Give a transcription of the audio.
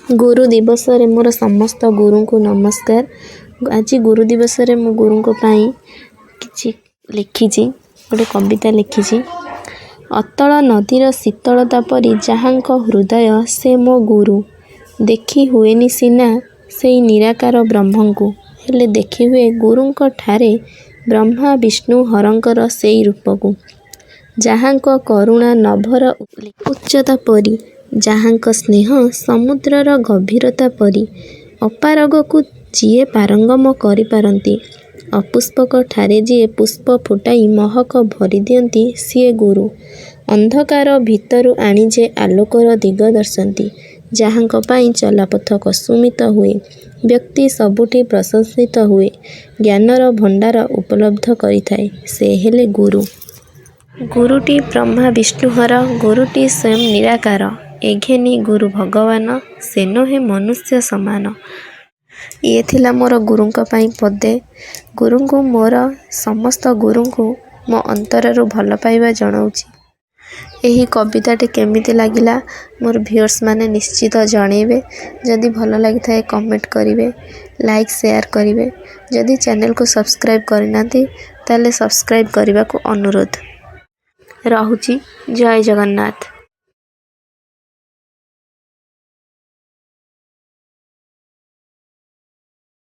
ଗୁରୁ ଦିବସରେ ମୋର ସମସ୍ତ ଗୁରୁଙ୍କୁ ନମସ୍କାର। ଆଜି ଗୁରୁ ଦିବସରେ ମୁଁ ଗୁରୁଙ୍କ ପାଇଁ କିଛି ଲେଖିଛି, ଗୋଟେ କବିତା ଲେଖିଛି। ଅତଳ ନଦୀର ଶୀତଳତା ପରି ଯାହାଙ୍କ ହୃଦୟ, ସେ ମୋ ଗୁରୁ। ଦେଖି ହୁଏନି ସିନା ସେଇ ନିରାକାର ବ୍ରହ୍ମଙ୍କୁ, ହେଲେ ଦେଖିହୁଏ ଗୁରୁଙ୍କ ଠାରେ ବ୍ରହ୍ମା ବିଷ୍ଣୁ ହରଙ୍କର ସେଇ ରୂପକୁ। ଯାହାଙ୍କ କରୁଣା ନଭର ଉଚ୍ଚତା ପରି, ଯାହାଙ୍କ ସ୍ନେହ ସମୁଦ୍ରର ଗଭୀରତା ପରି, ଅପାରଗକୁ ଯିଏ ପାରଙ୍ଗମ କରିପାରନ୍ତି, ଅପୁଷ୍ପକ ଠାରେ ଯିଏ ପୁଷ୍ପ ଫୁଟାଇ ମହକ ଭରିଦିଅନ୍ତି, ସିଏ ଗୁରୁ। ଅନ୍ଧକାର ଭିତରୁ ଆଣି ଯେ ଆଲୋକର ଦିଗ ଦର୍ଶାନ୍ତି, ଯାହାଙ୍କ ପାଇଁ ଚଲାପଥ କୁସୁମିତ ହୁଏ, ବ୍ୟକ୍ତି ସବୁଠି ପ୍ରଶଂସିତ ହୁଏ, ଜ୍ଞାନର ଭଣ୍ଡାର ଉପଲବ୍ଧ କରିଥାଏ, ସେ ହେଲେ ଗୁରୁ। ଗୁରୁଟି ବ୍ରହ୍ମା ବିଷ୍ଣୁ ହର, ଗୁରୁଟି ସ୍ୱୟଂ ନିରାକାର। ଏ ଘେନି ଗୁରୁ ଭଗବାନ, ସେ ନୋହେ ମନୁଷ୍ୟ ସମାନ। ଇଏ ଥିଲା ମୋର ଗୁରୁଙ୍କ ପାଇଁ ପଦେ। ଗୁରୁଙ୍କୁ, ମୋର ସମସ୍ତ ଗୁରୁଙ୍କୁ ମୋ ଅନ୍ତରରୁ ଭଲ ପାଇବା ଜଣାଉଛି। ଏହି କବିତାଟି କେମିତି ଲାଗିଲା, ମୋର ଭିଉଅର୍ସ ମାନେ ନିଶ୍ଚିତ ଜଣେଇବେ। ଯଦି ଭଲ ଲାଗିଥାଏ, କମେଣ୍ଟ କରିବେ, ଲାଇକ୍ ସେୟାର କରିବେ। ଯଦି ଚ୍ୟାନେଲକୁ ସବସ୍କ୍ରାଇବ୍ କରିନାହାନ୍ତି, ତାହେଲେ ସବସ୍କ୍ରାଇବ୍ କରିବାକୁ ଅନୁରୋଧ ରହୁଛି। ଜୟ ଜଗନ୍ନାଥ।